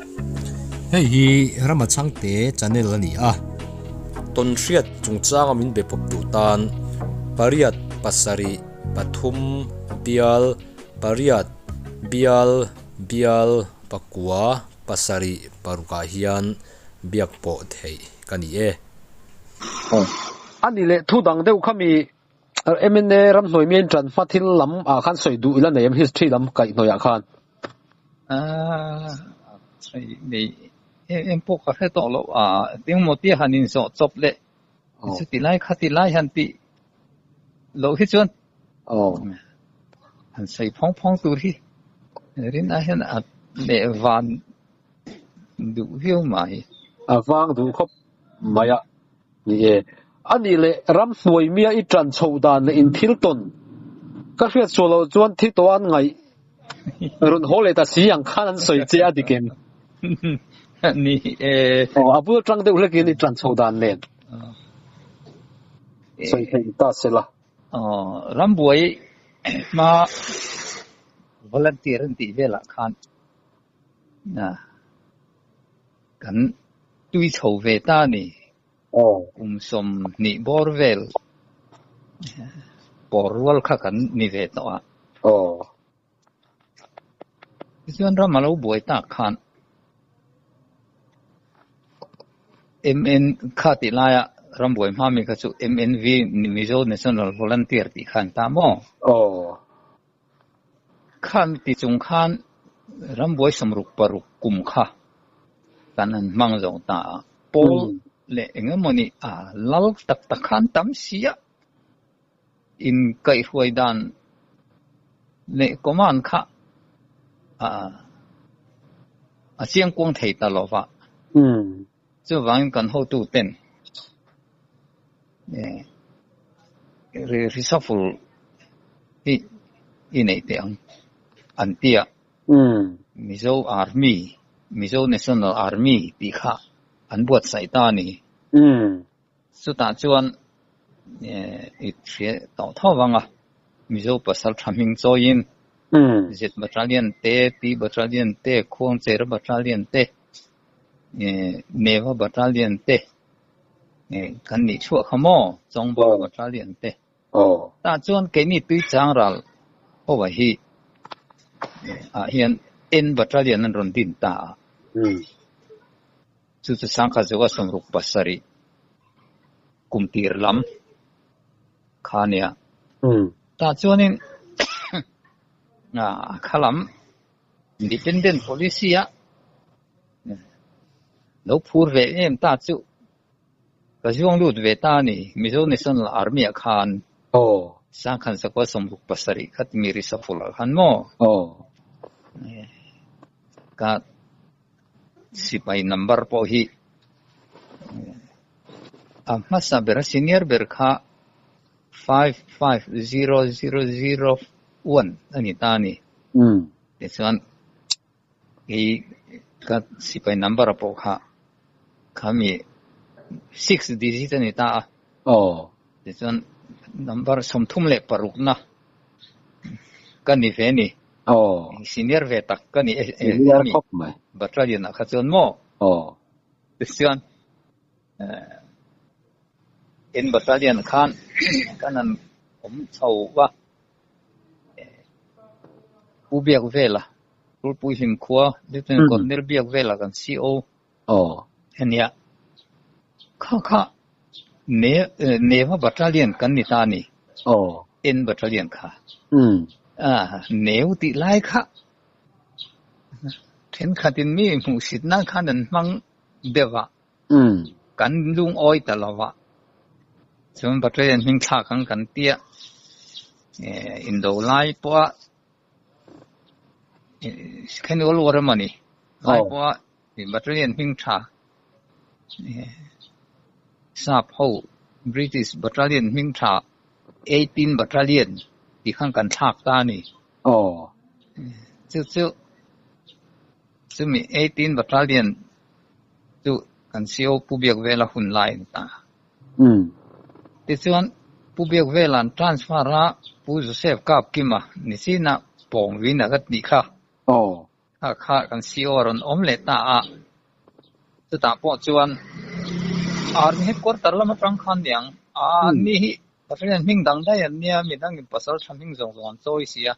Hei hi Rama Chhangte channel a ni a, tawnhriat chungchanga min be pawp duh tan pariat pasarih pathum bial pariat bial bial pakua pasarih parukah hian biak pawh theih ka ni e. A ni leh thu dang deuh kha mi MNA ramhnuai mi a intan hma thil lam ah khan sawi duh ila nei em history lam kaihhnawih ah khan? Sawi nei em em pawh ka hre tawh lo a, engmaw tia han inzawh chawp leh chuti lai khati lai han tih loh hi chuan han sawi phawng phawng tur hi rin ai hian a leh van duh viau mai. A vang duh khawp mai a. Ni e. A nih leh ramhnuai mia i ṭan chhoh dan leh in thil tawn ka hriat sual loh chuan thi tawh an ngaih rawn haw leh ta si ang khan an sawi che a dik em? Ni e. Aw, a bul aṭang deuh hlekin i ṭan chhoh dan nen sawi theih ta se la. Aw, rambuai hma volunteer an tih velah khan kan tui chho ve ta a ni. Kum 20 bawr vel pawr rual kha kan ni ve tawh a. Tichuan ram a lo buai tak khan MN kha tih laia ram buai hma mi kha chu MNV Mizo National Volunteer tih kha an ta maw? Khan ti chung khan rambuai 66 kum kha kan han hmang zo ta a, pawl leh eng emawni a lal tak tak khan tam si a, inkaihhruai dan leh command kha a chiangkuang thei ta lo va. Chuvangin kan hotuten reshuffle hi i neih teh ang an ti a, Mizo Army, Mizo National Army tih kha an buatsaih ta a ni. Chutah chuan i hria tawh tho vang a, Mizo pasal tha hming chawiin Z Battalion te, P Battalion te, Khuangchera Battalion te, Neva Battalion te kan nih chhuah kha maw, Chawngbawr Battalion te. Tah chuan keini Tuichang ral ho ah hi ah hian N Battalion an rawn din ta a. Chu chu sangkhat zawka 67 kum tir lam kha a nia. Tah chuanin kha lam Independent policy a lo phur ve em ta chu ka zuang lut ve ta a ni. Mizo National Army ah khan sangkhat zakua 67 kha timi reshuffle ah khan maw ka Sipai number pawh hi a hmasa ber a senior ber kha 550001 a ni ta a ni. Tichuan kei ka sipai number pawh kha khami six digit a ni ta a. Tichuan number 36 na ka ni ve ni. Senior ve tak ka ni e Senior khawp mai. Battalion ah kha chuan maw? Tichuan in battalion khan kan han awm chho va, Pu Biak Vela, Pulpui Hlim khua Lieutenant Colonel Biak Vela kan CO ania. Kha kha Neva Battalion kan ni ta a ni. N Battalion kha. Neu tih lai kha thenkhatin mi hmuhsit nan khan an hmang deuh a, kan lungawi ta lo va. Chuan Battalion hming thlak ang kan tia indo lai pawha Khenul war emaw ni lai pawha Battalion hming tha Sap ho British Battalion hming tha 18 Battalion tih khan kan thlak ta a ni. Chu chu chumi 18 Battalion chu kan CO Pu Biak Vela hun lai a ni ta. Tichuan Pu Biak Vela'n transfer a Pu Joseph Kapkima ni chinah pawng vin a ka tih kha. Kha kha kan CO a rawn awm leh ta a, chutah pawh chuan Army headquarter lam atang khan niang a an ni hi Pathian hming dang daih an nia, midangin pasal tha hming zawng zawng an chawi si a,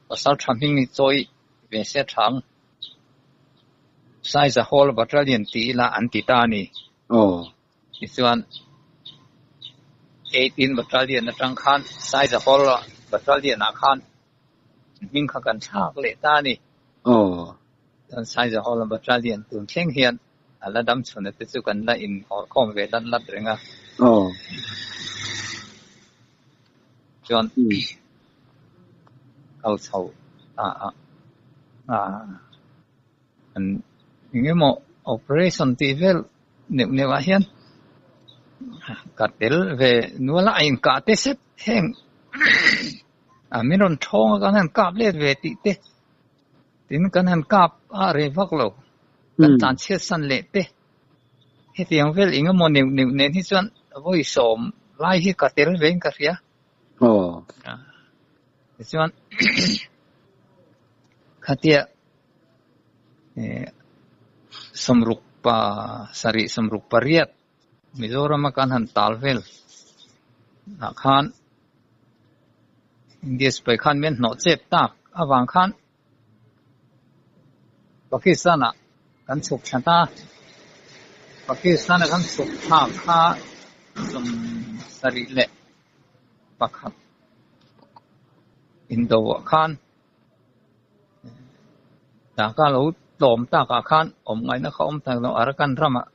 pasal tha hming hi chawi ve se tha ang. Saizahawla Battalion tih ila an ti ta a ni. Tichuan, 18 Battalion atang khan Saizahawla Battalion ah khan hming kha kan thlak leh ta a ni. Chuan Saizahawla Battalion tun thleng hian a la dam chhun te chu kan la inhawrkhawm ve lat lat reng a. Chuan kal chho ta a, an eng emaw operation tih vel neuh neuh ah hian ka tel ve nual a, a inkah te sep heng a min rawn thawng a kan han kap let ve tih te tin kan han kap a rei vak lo kan tlan chhiat san leh te hetiang vel eng emaw neuh neuh nen hi chuan vawi sawm lai hi ka tel ve in ka hria. Tichuan khatia sawmruk pa sarih sawmruk pariat Mizorama kan han tal vel ah khan India sipai khan min hnawh chep tak avang khan Pakistan ah kan chhuk thla ta Pakistan a kan chhuk thlak kha sawm sarih leh pakhat indo ah khan Dhaka lo tlawm takah khan awm ngaihna kha awm tak lo Arakan ramah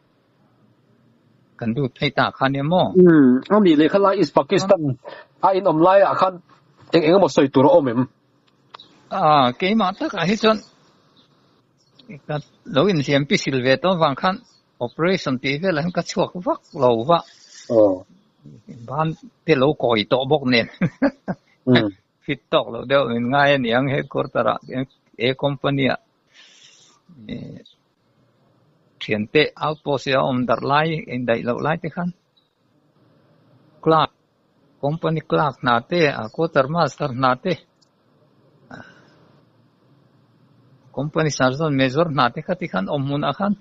kan lut phei tak kha nia maw? Umm, a nih leh kha lai East Pakistan a in awm laiah khan eng eng emaw sawi tur a awm em? Ah, keimah takah hi chuan ka lo inhliam pi sil ve tawh avang khan operation tih velah hian ka chhuak vak lo va. Aw. Ban te lo kawi tawh bawk nen. Fit tawk loh deuh min ngai a niang headquarter ah A company ah thiante outpost hi a awm darh lai indaih loh lai te khan clerk company clerk hna te a quarter master hna te company sergeant major hna te kha tikhan awm hmunah khan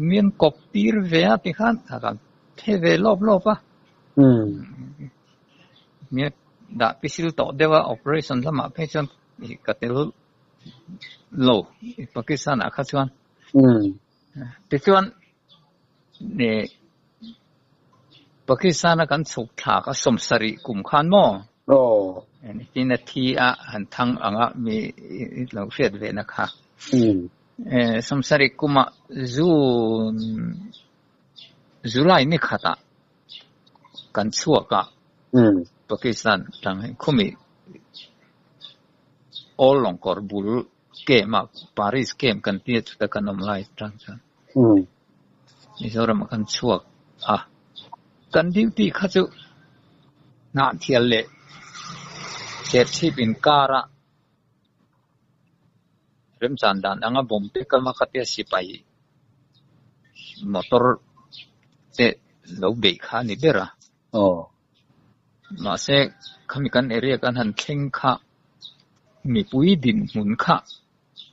min kawp tir ve a tikhan a kan phe ve lawp lawp a. Dah pisil tawh deuh a operation lamah phei chuan ka tel lo Pakistan ah kha chuan tichuan Pakistan a kan chhuk thlak a sawmsarih kum khan maw tin a thi a han thang ang a mi lo hriat ve na kha sawmsarih kumah June July ni khatah kan chhuak a Pakistan tang hi khumi All Lawngkawr bul camp ah Paris camp kan tia chuta kan awm lai tang chuan Mizoram ah kan chhuak a kan duty kha chu Hnahthial leh Serchhip inkar a remchan dan anga bomb te kam a khatia sipai motor te lo beih kha a ni ber a. Mahse khami kan area kan han thleng kha mipui dinhmun kha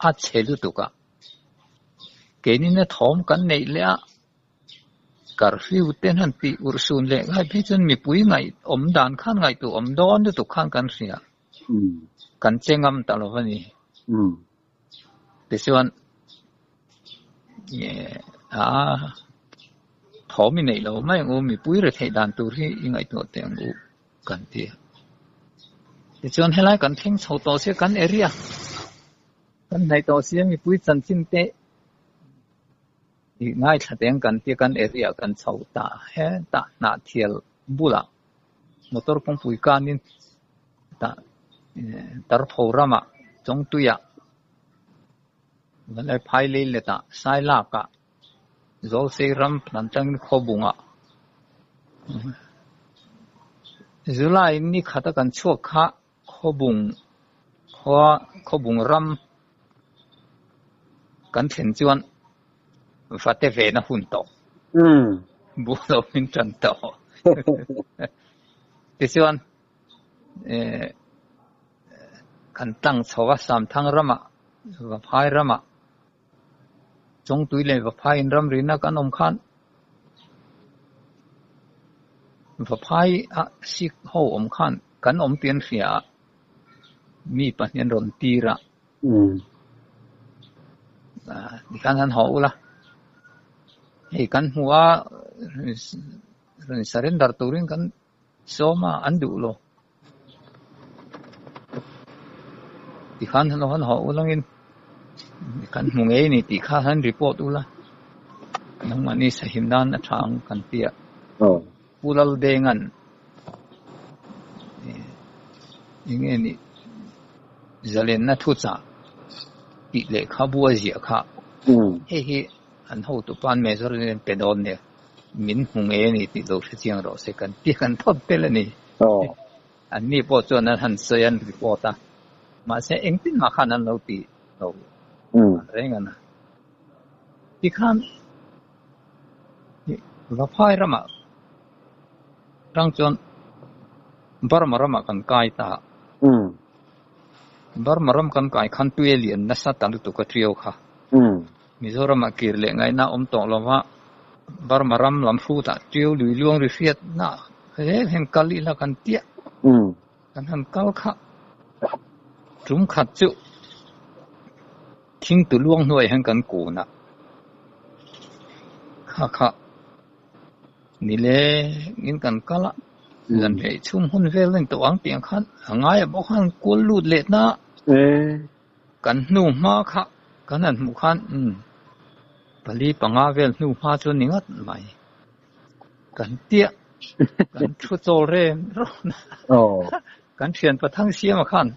a chhe lutuk a. Keinin a thawm kan neih leh a curfew te han tih urhsun leh ngai phei chuan mipui ngaih awm dan khan ngaihtuah awm dawn lutuk khan kan hria. Kan che ngam ta lo a ni. Tichuan a thawm i neih lo mai ang u, mipui re theih dan tur hi i ngaihtuah teh ang u kan ti a. Tichuan helai kan thleng chho tawh sia kan area kan hnaih tawh sia mipui chanchin te i ngaithla teh ang kan ti a, kan area kan chho ta hetah Hnahthial bulah motor kawngpui kanin tah Tarpho ramah Chawngtuiah Vanlaiphai lei letah Sailakah Zawlsei ram hnan tangin Khawbungah July ni khata kan chhuak kha Khawbung khua Khawbung ram kan thlen chuan vate vena hun tawh buh lo min tan tawh tichuan. Kan tlang chho a Samthang ramah Vaphai ramah Chawngtui leh Vaphai in ramrina kan awm khan Vaphai a Sikh ho awm khan kan awm tih an hria a, mi pahnih an rawn tir a. Tikhan han haw ula, hei kan hmu a, rawn surrender turin kan sawm a, an duh lo. Tikhan han han haw ulangin kan hmu ngei ni tih kha han report ula, nangmahni sahim nan a tha ang kan ti a. Pu Laldenga'n eng nge nih zalenna thuchah tih lehkhabu a ziah kha hei hi an hotu pa'n Major in an pe dawn nia min hmu ngei a ni tih lo hre chiang rawh se kan ti kan thawt tel a ni. An ni pawh chuan an han sawi an report a mahse engtin mah khan an lo ti lo reng a na. Tikhan Vaphai ramah tang chuan Burma ramah kan kai ta a. Burma ram kan kai khan tui a lian nasa ta lutuk a ṭiau kha. Mizoramah kir leh ngaihna a awm tawh lo va, Burma ram lam hrutah ṭiau lui luang ri hriatna zel hian kal ila kan tiah. Kan han kal kha tum khat chu thing tu luang hnuaiah hian kan kun a, kha kha ni lengin kan kal a, zan rei chhung hun vel a ni tawh ang tih ang khan a ngaia bawk khan kual lut leh ta a, kan hnu hma kha kan han hmuh khan umm pali panga vel hnu hma chu a ni ngat mai. Kan tiah kan thu chawl rem rawn a, kan thian pathang siama khan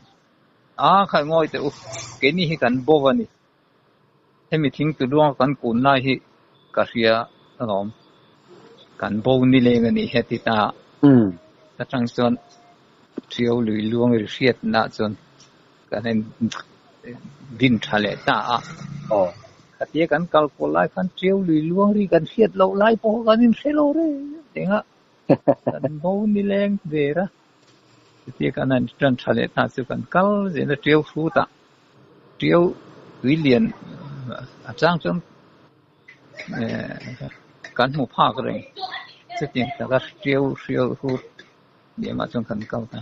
a khaih ngawi teh u, keini hi kan bo a ni, hemi thing tu luanga kan kun lai hi ka hria alawm, kan bo ni leng a nih hi a ti ta a, atang chuan Ṭiau lui luang ri hriatna chuan kan en din tha leh ta a. Khatia kan kal kual lai khan Ṭiau lui luang ri kan hriat loh lai pawh kan inhre lo reng reng a, kan bo ni leng der a. Chutia kan han ṭan tha leh ta chu kan kal zel a Ṭiau hrut a, Ṭiau tui lian a chang chuan kan hmu phak reng. Chutiang taka Ṭiau hriau hrut Lehmah chuan kan kal ta.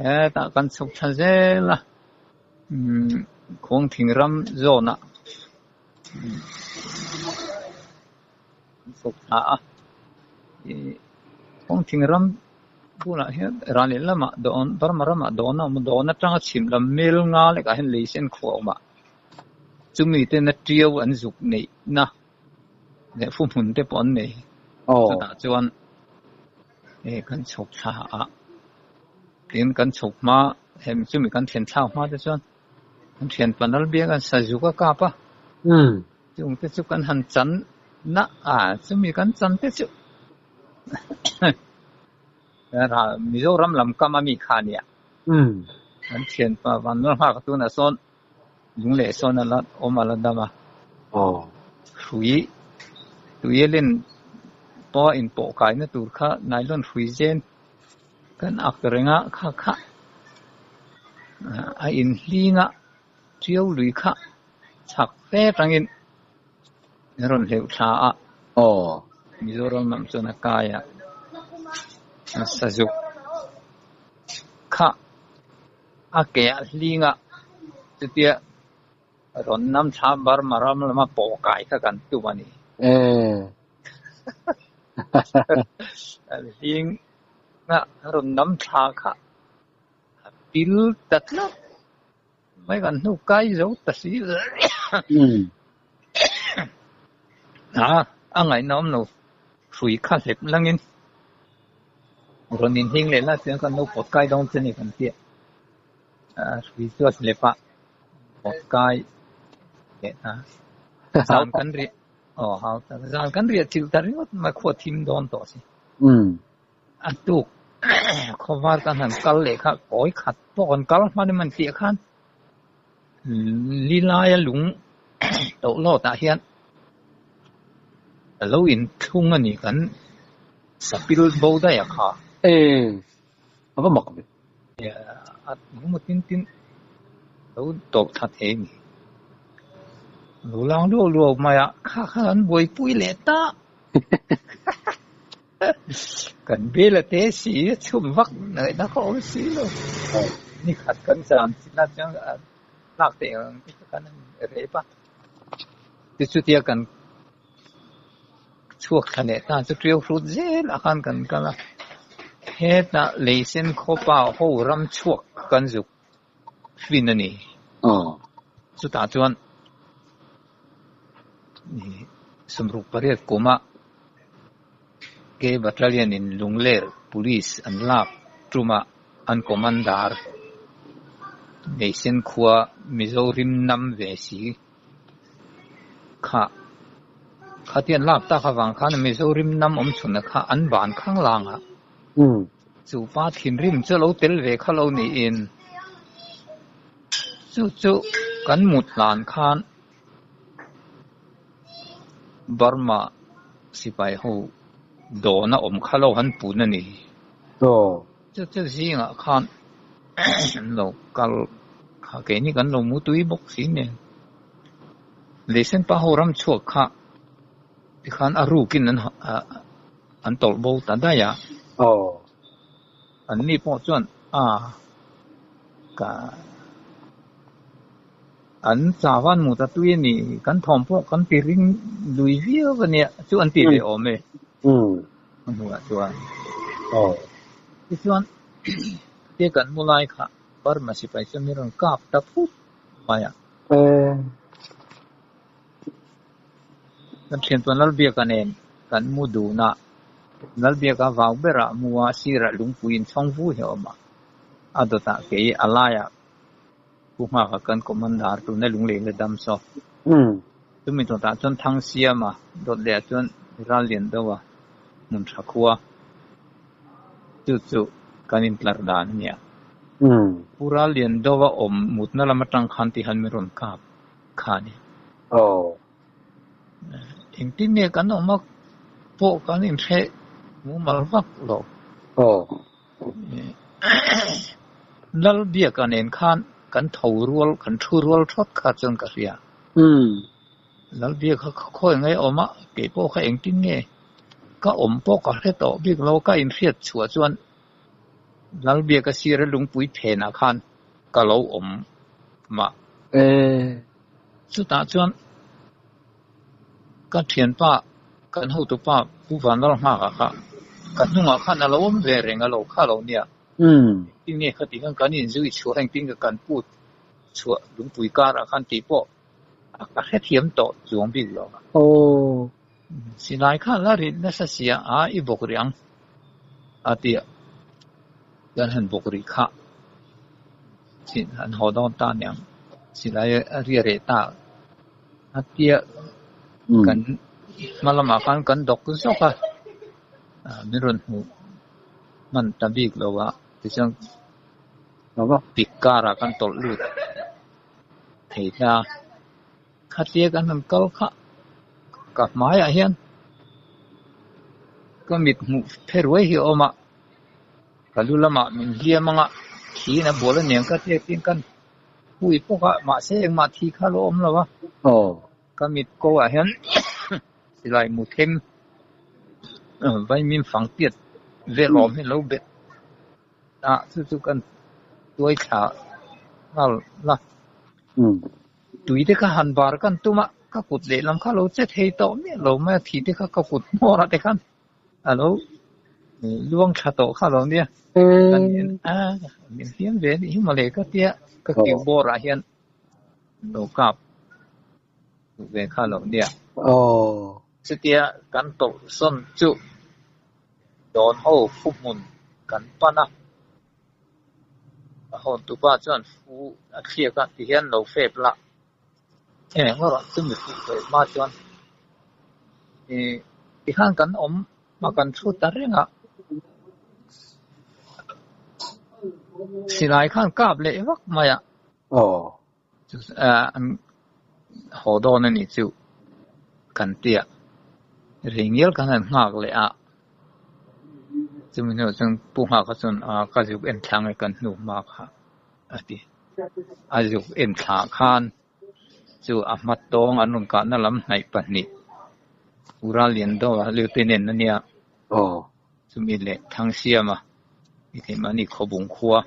Hetah kan chhuk tha zel a, khuangthing ram zawnah kan chhuk thla a, khuangthing ram bulah hian ral leh lamah dawn Burma ramah dawn a awm a, dawn atanga chhim lam mel nga lekah hian lei sen khuah a awm a, chumi tena tiau an zuk neihna leh fu hmun te pawh an nei chutah chuan. Eh kan chhuk thla a tin kan chhuk hma hem chumi kan thian thlak hma te chuan kan thian panal biak an sazuk a kap a chung te chu kan han chan na a chumi kan chan te chu Mizoram lam kam a mi kha a nia kan thian pa Vanlal nghak tunah sawn lung leh sawn a la awm a la dam a hrui tui a len pawh a inpawh kaina tur kha nylon hrui zen kan ak reng a kha kha a inhling a tiau lui kha chhak fe tangin a rawn hleuh thla a Mizoram lam chuan a kai a sazuk kha. A ke ah hling a chutia rawn nam thla Burma ram lama pawh kai kha kan tum a ni. Hling a rawn nam thla kha a pil ta tlat mai kan hnu kai zo ta si. A ngaihna awm lo hrui kha hlep langin rawn inhing leh la chuan kan lo pawt kai dawn che ni kan tia a hrui chu a hlep a pawt kai leh ta zan kan riah aw hau tak zan kan riah chilh ta ringawt mai khua thim dawn tawh si a tuk khawvar kan han kal leh kha kawi khat pawh kan kal hman em an tih khan Li laia lung toh lawt ah hian a lo inthlung a ni kan sapil bo daih a kha. E, a va mak ve. A engemaw tin tin. Lo tawlh thla thei a ni. Lo lang luau luau mai a, kha kha kan buaipui leh ta. Kan bel a te si, a chhum vak ngaihna kha awm si lo. Ni khat kan zam chin a chuan tlak teh ang te chu kan han rep a. Tichutia kan chhuak thla leh ta chu ṭiau hrut zel ah khan kan kal a. Hetah leisen khawpa ho ram chhuak kan zuk fin a ni. Chutah chuan 68 kuma K Battalion in Lungler Police an lak ṭuma an Commander Leisen khua Mizorim nam ve si kha khati an lak tak avang khan Mizorim nam awm chhunna kha an ban khang lang a. Chu pa thinrim chu a lo tel ve kha lo niin chu chu kan mut hlan khan Burma sipai ho dawna awm kha lo han pun a ni. Chu chu zingah khan an lo kal kha keini kan lo mu tui bawk si nen Leisen pa ho ram chhuak kha tikhan a rukin an An tawlh bo ta daih a. Aw. An ni pawh chuan a ka an chavan mu ta tui a ni, kan thawm pawh kan ti ring lui viau a nia chu an ti ve awm e. A hnuah chuan. Aw. Tichuan tia kan mu lai kha Burma sipai chuan min rawn kap ta phut mai a. Aw. Kan thiantuan Lalbiaka nen kan mu dun a, Lalbiaka vau berah mu a sirah lungpui inchhawng vu hi a awm a, a dawtah kei a laiah Pu Nghaka kan Commander tuna lunglei la dam saw. Chumi dawtah chuan Thangsiama dawt lehah chuan ral lian deuh a hmun tha khua chu chu kan intlar dan a nia. Pu ral lian deuh a awm mutna lam atang khan tihan min rawn kap. kha a ni. Aw. Engtin nge kan awm a pawh kan inhre mumal vak lo. Aw. Lalbiaka nen khan kan tho rual, kan thu rual thawt kha chuan ka hria. Lalbiaka kha khawi nge awm a, kei pawh kha engtin nge ka awm pawh ka hre tawh bik lo, ka inhriat chhuah chuan Lalbiaka sira lungpui phenah khan ka lo awm mah. Chutah chuan ka thianpa, kan hotupa Pu Vanlalnghaka kha ka hnungah khan a lo awm ve reng a lo kha lo nia. Engtin nge khati khan kan inzui chhuah engtin nge kan put chhuah lungpui karah khan tih pawh ka hrethiam tawh chuang bik lo. Silai kha la rit nasa sia a i bawk rih ang a ti a, kan han bawk rih kha an haw dawn ta aniang silai a ria reh ta a tia kan hma lamah khan kan dawk zawk a, min rawn hmuh hman ta bik lo a tichuan pik karah kan tawlh lut thei ta. Khatia kan han kal kha ka hmaiah hian ka mit hmuh phe ruai hi a awm a, ka lu lamah min hliam ang a, thiin a bual aniang ka tia tin kan hui pawk a, mahse engmah thi kha a lo awm lo a, ka mit ko ah hian silai mu them vaimim fang tiat vel awm hi a lo bet a, chu chu kan tuai thla nghal la. Tui te kha han bar kan tum a, ka kut lehlam kha a lo che thei tawh miah lo mai a, thi te kha ka kut hmawr ah te khan a lo luang tha tawh kha lo nia. Kan en a, min hliam ve anih hi mawle ka tia, ka kiu bawr ah hian lo kap ve kha lo nia. Chutia kan tawlh sawn chu dawn ho fuhmun kan pan a. A hawntupa chuan fu a thliak a ti hian lo fep la eng erawh chu mi fuh ve hma chuan ih tikhan kan awm a kan thu ta reng a silai khan kap leh vak mai a an haw dawn a nih chu kan tia rei ngial kan han nghak leh a chumi hnuah chuan pu nghaka chuan ah ka zuk en thlang e kan hnu hma kha a ti. A zuk en thlah khan chu a hma tawng an rawn kahna lam hnaih pahnih Ura Liando a Lieutenant a nia. Aw. Chumi leh Thangsiama i theih mahni Khawbung khua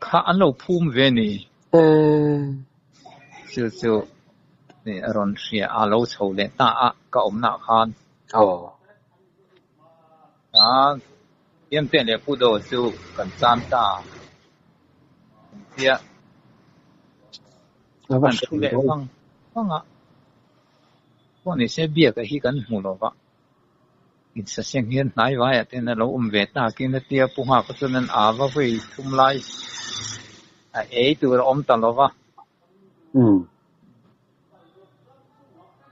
kha an lo phum ve ni. Chu chu a rawn hria a lo chho leh ta a ka awmna khan. Aw. A Thiamte leh Pu Do chu kan chan ta. Tia A va kan thu hre leh dawn. vang vang a. Pawh ni se biak hi kan hmu lo va. Insaseng hian hnai vaiah ten a lo awm ve takin a tia Pu Nghaka chuan an a va vawi thum lai a ei tur a awm ta lo va.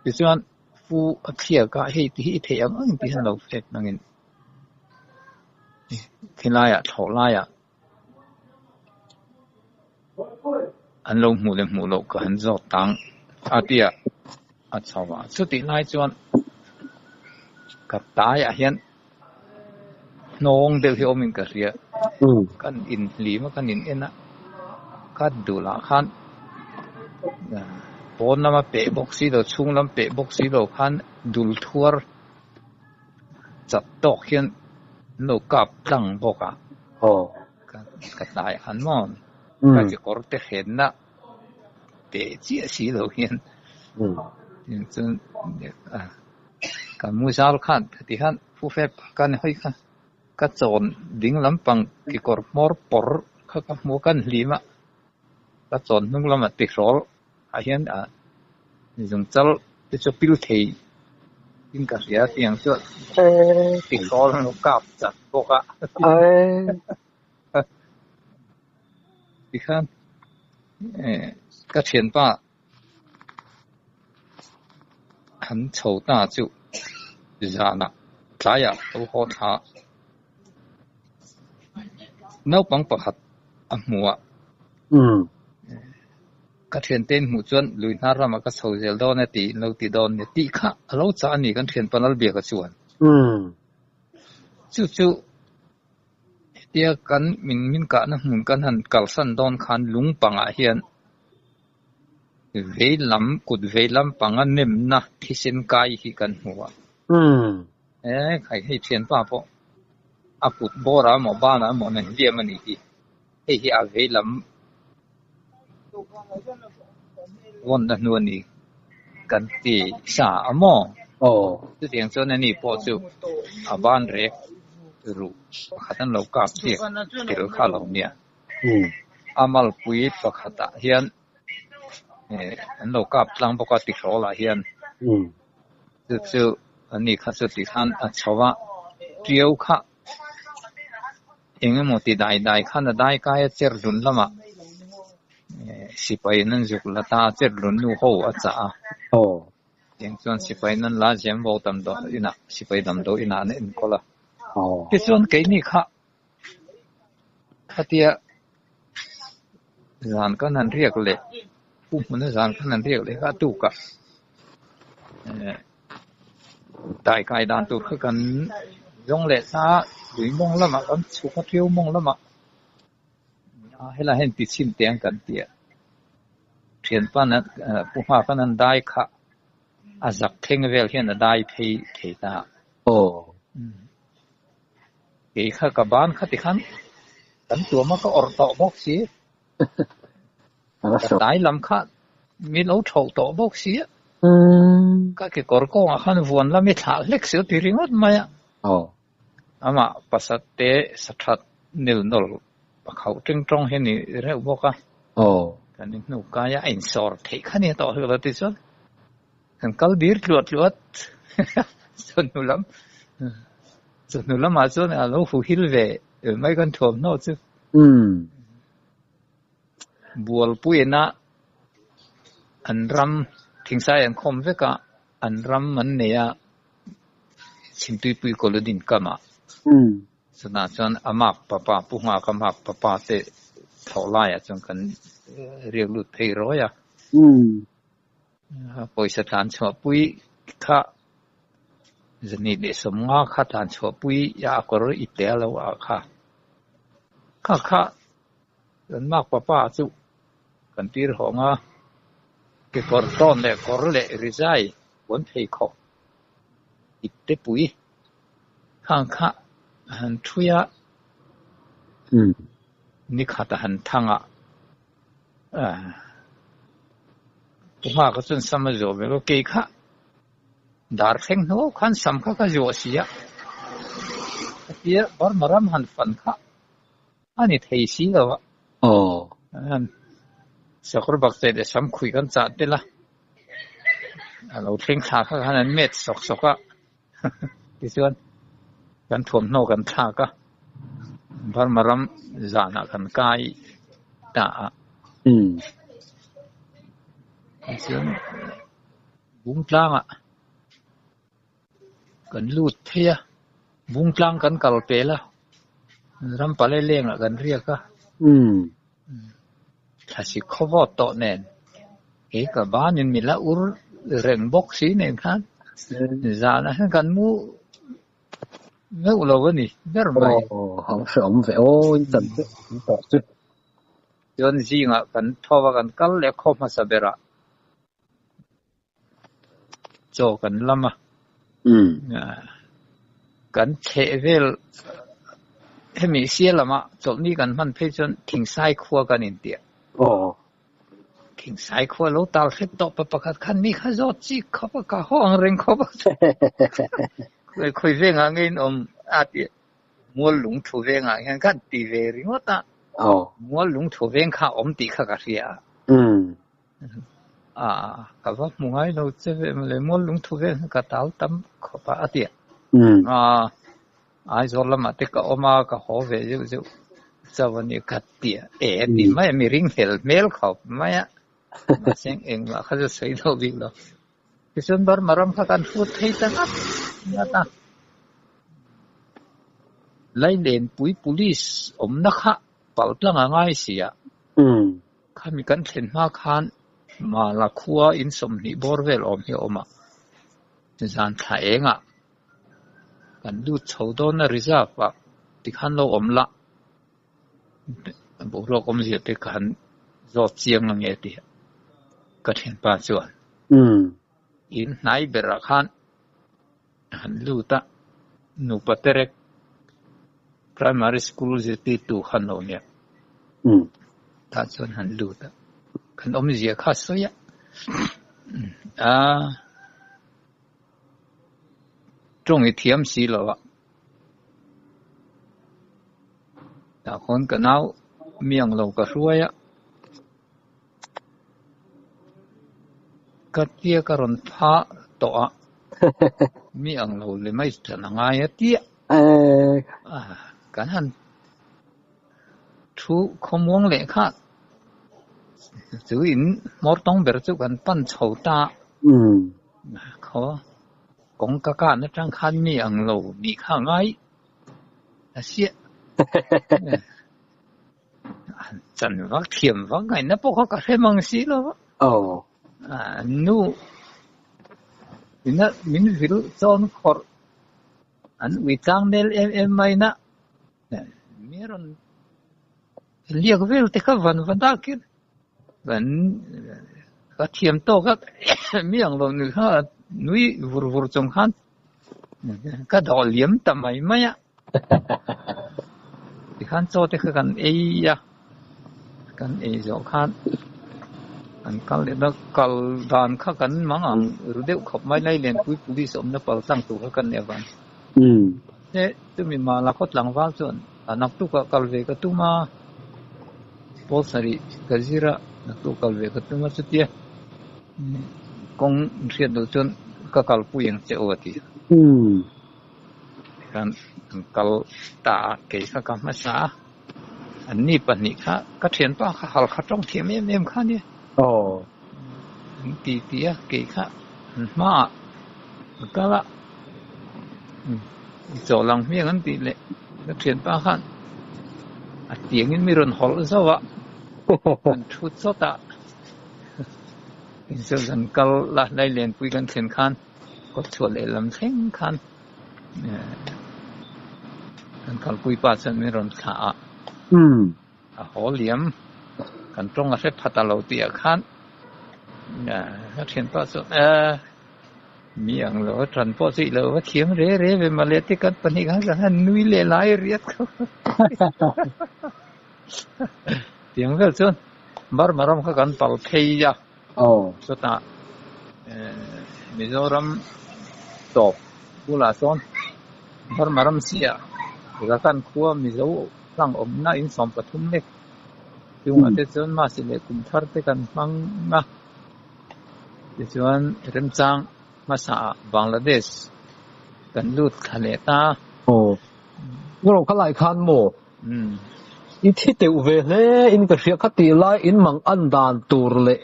Tichuan Pu a thliak a, hei ti hi i theih ang ang tih hian lo fek nangin khilaiah thlawh laiah an lo hmuh leh hmuh loh ka han zawt tang a tia a chho a. Chutih lai chuan ka taiah hian hnawng deuh hi awmin ka hria. Kan inhlim a, kan in en a, ka dulah khan pawn lama peh bawk si lo, chhung lam peh bawk si lo khan dul thuar chat tawk hian an lo kap tlang bawk a. Ka tlaiah khan maw ka kekawr te hrenna peh chiah si lo hian chuan ka mu zal khan ti khan pu fep ka ni hawi kha ka chawn ding lampang kekawr hmawr pawr kha ka hmu a kan hlim a ka chawn hnung lamah tihrawl ah hian zungchal te chu pil thei in ka hria tiang chuan tihrawl an lo kap chat bawk a tikhan ka thianpa han chho ta chu zanah tlaiah lo haw thla naupang pakhat a hmu a. Ka thiante in hmuh chuan lui hnar ramah ka chho zel dawn e tih in lo ti dawn nia tih kha a lo chah a ni kan thianpa Lalbiaka chuan. Chu chu hetia kan min min kahna hmun kan han kalsan dawn khan lung pangah hian vei lam kut vei lam panga nemna thisen kai hi kan hmu a. E khai hei thianpa pawh a kut bawrah emaw banah emaw an hliam a nih hi. Hei hi a vei lam vawnna hnu a ni kan ti sa a maw? Chutiang chuan ani pawh chu a ban rek ruh pakhat an lo kap chiah tel kha lo nia. A malpui pakhatah hian an lo kap tlang bawk a tihrawlah hian chu chu ani kha chu tikhan a chho a, ṭiau kha. Eng emaw ti dai dai khan a dai kai a cher hlun lamah sipai an zuk la ta a cher hlun nu ho a chah a. Tiang chuan sipai an la zem vo damdawi inah sipai damdawi inah an enkawl a. Tichuan keini kha khatia zan kan han riak leh pu hmuna zan kan han riak leh kha a tuk a Dai kai dan tur kha kan zawng leh ta a, lui mawng lamah kan chhuk a, ṭiau mawng lamah a helai hian ti chhin teh ang kan ti a, ṭhianpa pu Nghaka'n an dai kha a zak thleng vel hian a dai phei thei ta a. Kei kha ka ban kha tikhan kan tuam a ka awrh tawh bawk si. Ka tlai lam kha mi lo tho tawh bawk si a, ka kekawr kawngah khan vuan lam i thlah hlek si ti ringawt mai a. Amah pasat te sathat nil nawl pakhauh teng tawng hi a ni reuh bawk a. Kan inhnu kai a, a insawr theih kha nia tawh hlek lo ti chuan kan kal dir tluah tluat chawhnu lam chawhnu lamah chuan a lo huhil ve mai kan thuamhnaw chu. Bualpuiina an ram thingsai an khawm vek a, an ram an nei a, Chhimtuipui Kolodin kam ah. Chutah chuan a mak papa, Pu Nghaka mak papa te thlawh laiah chuan kan riak lut phei rawi a. Pawisa tlan chhuahpui kha zahnih leh sawmnga kha tlan chhuahpui a kawr i tel lo ah kha. Kha kha kan mak papa chu. Kan tir hawng a, kekawr tawn leh kawr leh rizai puan pheikhawk ip te pui khang kha a han thui a, nikhat a han thang a, Pu Nghaka chuan sam a zuah ve lo, kei kha dar thleng hnuau khan sam kha ka zuah si a, ka tia Burma ram han fan kha a ni thei si lo a. Sakawr bakcheh leh sam khuih kan chah tel a, a lo thleng thla kha khan an met sawk sawk a, tichuan kan thuamhnaw kan thlak a, Burma ram zanah kan kai ta a. Tichuan Bungtlangah kan lut phei a, Bungtlang kan kal pel a, ram pale lengah kan riak a, thlasik khawvawt tawh nen kei ka banin mi la ur reng bawk si nen khan zanah hian kan mu meuh lo a ni ber mai. Aw, ang hreawm ve aw, in chan chu in tawh chu. Chuan zingah kan tho a, kan kal leh khaw hmasa berah. Chaw kan lam a, kan chheh vel hemi sia lama chawlhni kan hman phei chuan Thingsai khua kan intiah. Thingsai khua lo tal hret tawh pa pakhat khan mi kha zawt chik khawp a, ka haw ang reng khawp a. Khawi vengah nge in awm a tih Mual lungthu vengah hian khan ti ve ringawt a, Mual lungthu veng kha awm tih kha ka hria a. A, ka va hmu ngai lo che ve mawle, mual lungthu vel hi ka tal tam khawp a, a ti a. A, Aizawl lamah te ka awm a, ka haw ve zeuh zeuh chauh a ni ka ti a, e ti mai a, mi ringhlel hmel khawp mai a, mahse engmah kha chu sawi lo bik lo. Tichuan Burma ram kha kan hrut thei ta ngat ngat a, Lailenpui Police awmna kha paltlang a ngai si a. Khami kan thlen hma khan Mala khua in 20 bawr vel awm hi a awm a, zan thla engah kan lut chho dawn a reserve ah tikhan lo awm la, boruak awmzia te ka han zawt chiang ange tih ka thianpa chuan in hnai berah khan a han lut a, nupa terek primary school zirtirtu khan lo nia tah chuan han lut a, kan awmzia kha sawi a, aa tawng i thiam si lo a, tah khawn ka nau mi ang lo ka hruai a. Ka tia ka rawn pha tawh a, mi ang lo leh mai tan a ngai a tia. Kan han thu khawmuang leh kha chu in hmawr tawng ber chu kan pan chho ta a. Khaw kawngka kan atang khan mi ang lo nih kha a ngai a siah. Chan vak thiam vak ngaihna pawh kha ka hre mang si lo va. Nu ina min vil chawn khawrh an ui tlang nel em em mai na mi rawn liak vel te kha van va dakin kan ka thiam tawk a mi ang lo ni kha nui vur vur chung khan ka dawh liam ta mai mai a. Tikhan chaw te kha kan ei a, kan ei zawh khan kan kal leh na kal dan kha kan mang ang ru deuh khawp mai lai Lenpui Police awmna pal tlang tur kha kan nih avang. Mahse chumi mala khaw tlangval chuan a naktukah kal ve ka tum a, pawl sarih ka zir a naktuk kal ve ka tum a chutia kawng hriat loh chuan ka kalpui ang che aw a ti a. Tikhan an kal ta a, kei kha ka hmasa a, an ni pahnih kha ka thianpa kha halkha tawng thiam em em kha nia. An ti ti a, kei kha an hmaah ka kal a, i chaw lang hmiang an tih leh ka thianpa khan a tiangin mi rawn hawlh zauh a, an thu chawt a, inchawlh kan kal la Lailenpui kan thlen khan. Kawt chhuah leh lam thleng khan kan kalpui pa chuan min rawn thlah a, a haw liam Kan tawng a hre pha ta lo tih ah khan ka thianpa chuan e mi ang lo a tan pawh chu i lo va thiam re re ve mawle ti kan pahnih khan kan han nui leh lai riat kho tiang vel chuan Burma ram kha kan pal phei a chutah Mizoram tawp bulah sawn Burma ram chiah Rakan khua Mizo hlang awmna in 13 lek chungah te chuan Masi leh kum thar te kan hmang a, tichuan remchang hmasa ah Bangladesh kan lut thla leh ta. Aw, ka rawh kha lai khan maw? I thi teuh ve hle in ka hria kha tih lai in mang an dan tur leh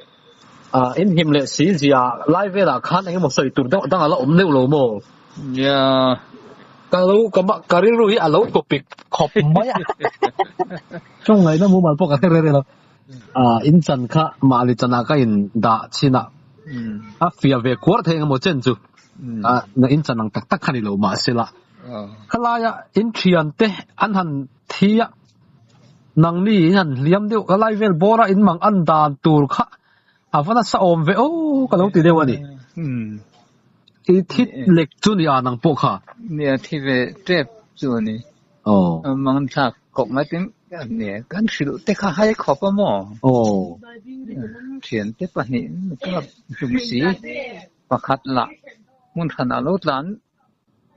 in him leh si zia lai velah khan eng emaw sawi tur deuh dang a la awm deuh lo maw? Nia. Ka lo ka ka rilru hi a lo topic khawp mai a. Tawng ngaihna mumal pawh ka hre reng lo. In chan kha mahni chanah ka in dah chhin a, a fiah ve kuar thei eng emaw chen chu na in chan ang tak tak kha ni lo mahsela khalaia in thian te an han thi a, nangni in han hliam deuh khalai vel bawra in mang an dan tur kha a va nasa awm ve aw ka lo ti deuh a ni. I thi lek chu ni a nang pawh kha. Nia thi ve tep chu a ni. Aw. Mang thlak khawp mai tin nia kan hrilh te kha hai khawp a maw? Aw. Thian te pahnih ka hlum si pakhat lah hmun hranah lo tlan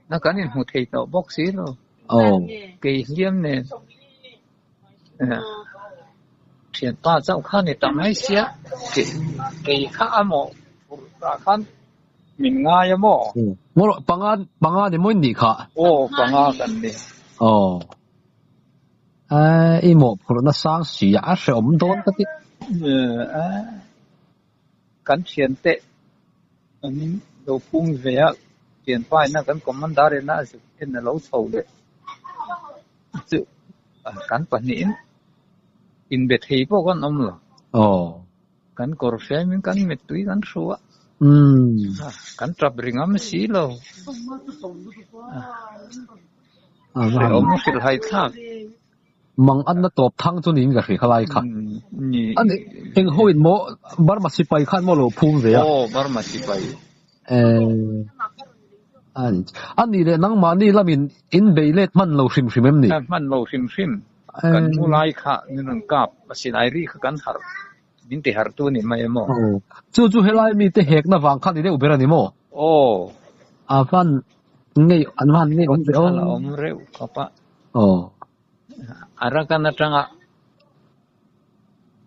na kan inhmu thei tawh bawk si lo. Aw. Kei hliam nen thianpa chauh kha ni ta mai sia kei kha a maw phurh khan Min ngai a maw? Maw panga panga ni maw in nih kha? Aw panga kan ni. Aw. I mawhphurhna sang si a hrehawm dawn ka ti. Kan thiante an lo phung ve a, thianpa ina kan commander ina a zuk en a lo chho leh chu kan pahnihin inbe thei pawh kan awm lo. Aw. Kan kawr hriaimin kan mittui kan hru a, kan tap ri ngam si lo. Hrehawm hrilhhai thlak. Mang an na tawp thang chu niin ka hria kha lai kha. Ani eng ho in maw Burma sipai khan maw lo phum ve a. Aw Burma sipai. Ani leh nangmahni lamin in bei let hman lo hrim hrim em ni? Hman lo hrim hrim. Kan mu lai kha min rawn kap a silai ri kha kan harh. Min ti harh tu a ni mai em aw? Aw. Chu chu helai mite hekna vang kha ni deuh ber a ni maw? Aw. A van ngei an van ngei awm ve aw. A la awm reuh khawp a. Aw. Arakan atanga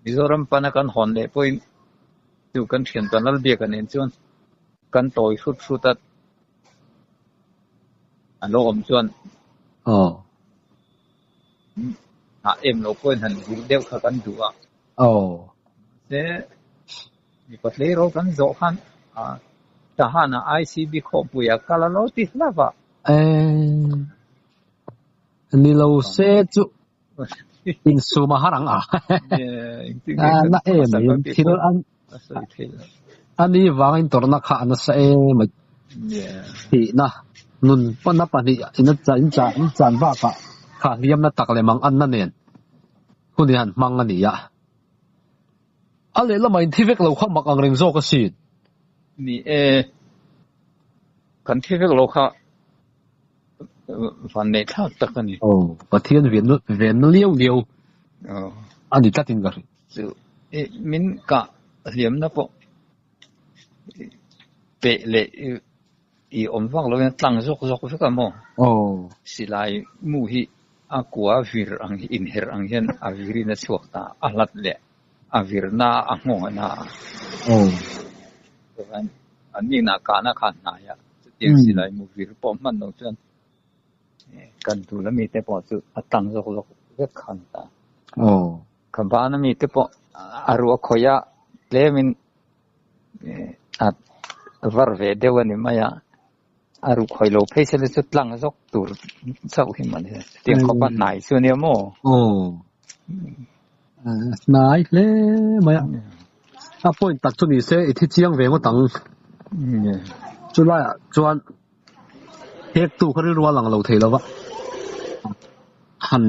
Mizoram pana kan hawn leh pawhin chu kan thian tan Lalbiaka nen chuan kan tawi hrut hrut a, a lo awm chuan. Aw. A em lo pawhin han zir deuh kha kan duh a. Aw. Mahse, mipa tleirawl kan zawh khan Tahan-ah ICB khawhpuiah kal a lo ti hlauh a. Eee, ni lo se chu insum a har ang a. Na em mai thil an ani vang in tawrhna kha a nasa em a thihna nun pana pahnih in in chan bakah kha hliamna tak leh mang anna nen hun in han hmang a ni a. A lehlamah in thi vek lo kha mak ang reng zawk asin. Ni e, kan thi vek lo kha van neih thlak tak a ni. Aw, Pathian venna venna liau liau a ni tlatin ka hria. Chu i min kah hliamna pawh peh leh i awm vak lovin a tlang zawk zawk vek a maw? Aw. Silai mu hi a kua vir ang hi inherh ang hian a virin a chhuak ta a hlat leh a virna a nghawngna a. Aw. Chuan an nihna kahna kha hnai a, chutiang silai mu vir pawh hman lo chuan kan dul ami te pawh chu a tlang zawk zawk vek kha a ni ta. Aw. Ka ban ami te pawh a ruah khawih a tlemin a var ve deuh a ni mai a, a ruh khawih lo phei sela chu tlang zawk tur chauh hi mawni chutiang khawpa hnai chu a nia maw? Aw. Hnai hle mai a. A point tak chu ni se i thi chiang ve ngawt ang. Chu laiah chuan hektu kha rilru a lang lo thei lo va. Han.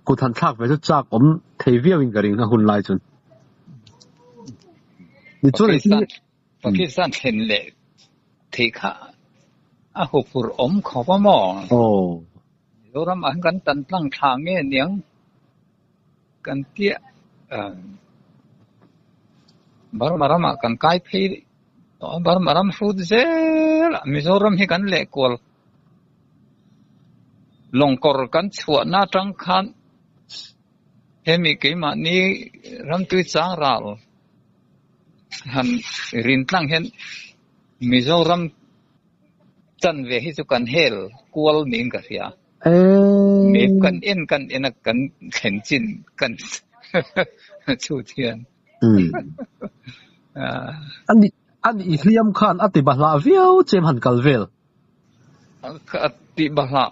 Kut han thlak ve chu chak awm thei viau in ka ring a hun lai chuan. Ni chuan Pakistan Pakistan thlen leh theih kha a huphurh awm khawp a maw? Aw. Mizoram ah hian kan tan tlang thla nge niang kan tia Burma ramah kan kai phei tawh a, Burma ram hrut zel a Mizoram hi kan leh kual lawngkawr kan chhuahna atang khan hemi keimahni ramtui chang ral han rin tlang hian Mizoram chan ve hi chu kan hel kual niin ka hria. Map kan en kan en a kan thlen chin kan chhut hian. Ani ani i hliam khan a ti bahlah viau chem han kal vel. A ti bahlah.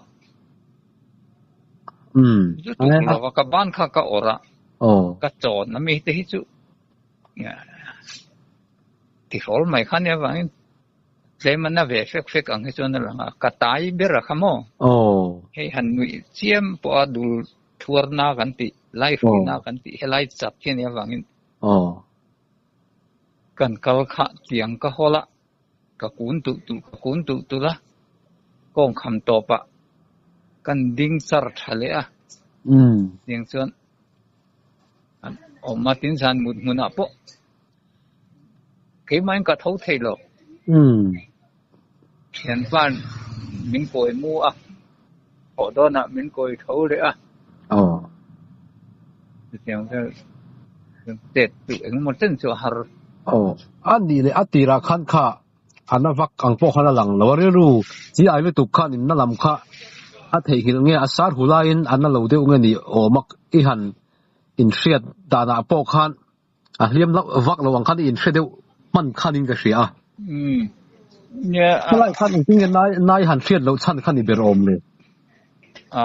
Chu tuk lova ka ban kha ka awrh a, ka chawn a mi te hi chu tihrawl mai kha nia vangin tlem a na ve fek fek ang hi chuan a lang a, ka tai ber a kha maw? Hei han nuih chiam pawh a dul thuar na kan tih, lai hrui na kan tih helai chat hi a nia vangin kan kal kha tiang ka hawl a, ka kun tulh tulh ka kun tulh tulh a, kawng kham tawpah kan ding char tha leh a, tiang chuan an awm a tin zan mut hmunah pawh Keimah in ka tho thei lo. Thianpa min kawi mu a, thawh dawnah min kawi tho leh a. Chutiang vel chet chu engemaw chen chu a har. Aw, a nih leh a tirah khan kha a na vak ang pawh khan a lang lo a, rilru chi ai lutuk khan in na lam kha a theihnghilh nge a sar hu laiin a na lo deuh nge ni awm a i han inhriat danah pawh khan A hliam loh vak lo ang khan i inhre deuh hman khan in ka hria a. Khawlai khan engtin nge nai nai han hriat loh chhan khan i ber awm le? A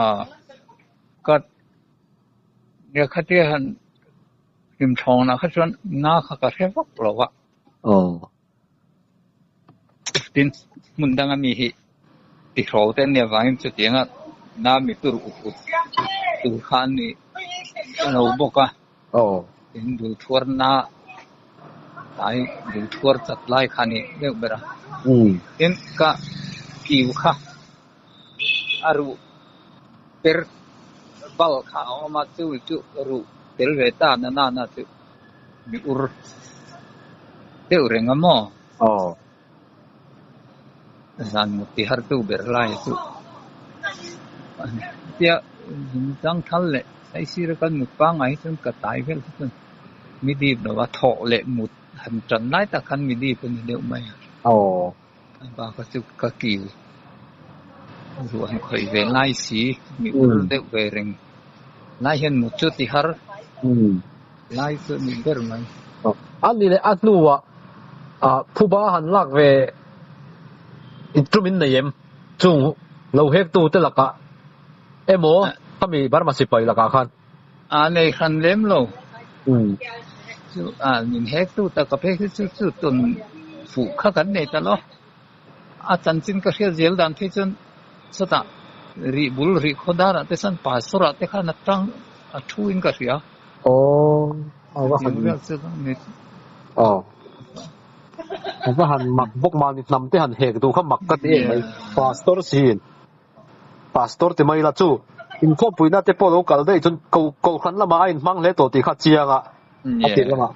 ka nia khatia han hlim thawnah kha chuan na kha ka hre vak lo a. Aw. Tin, hmun danga mi hi tihrawl te an nih avangin chutianga na mi tur up up tur kha an ni lo bawk a. Tin, dulthuar na tlai dulthuar chat lai kha a ni deuh ber a. Tin, ka kiu kha a ruh per bal kha a awm a, chu chu ruh tel ve ta na na chu. Mi ur deuh reng a maw? Aw. Zan mut ti har tu ber lai chu tia zung thal leh saisir a kan mut pangngai hi chuan ka tai vel kha chuan mi dip lo a thawh leh mut han tan lai tak khan mi dip a ni deuh mai a. Aw. A bak a chu ka kiu ruah han khawih ve lai si mi ur deuh ve reng lai hian mut chu ti har lai chu a ni ber mai. A ni leh a hnuah phuba han lak ve tum in nei em? Chung lo hek tu te lakah emaw khami Burma sipai lakah khan. A nei hran lem lo. Chu a min hek tu tak ka phei khi chu chu tawn fuh kha kan nei ta lo. A chanchin ka hriat zel dan phei chuan chutah rih bul rih khaw darah te chuan pastor ah te khan a tang a thu in ka hria. Aw a va han aw a va han mak bawk mahni hnam te han hek duh kha mak ka ti em mai pastor siin. Pastor ti mai la chu inkhawmpuina te pawh lo kal daih chuan ko kohhran lamah a inhmang hle tawh tih kha chiang a, a tir lamah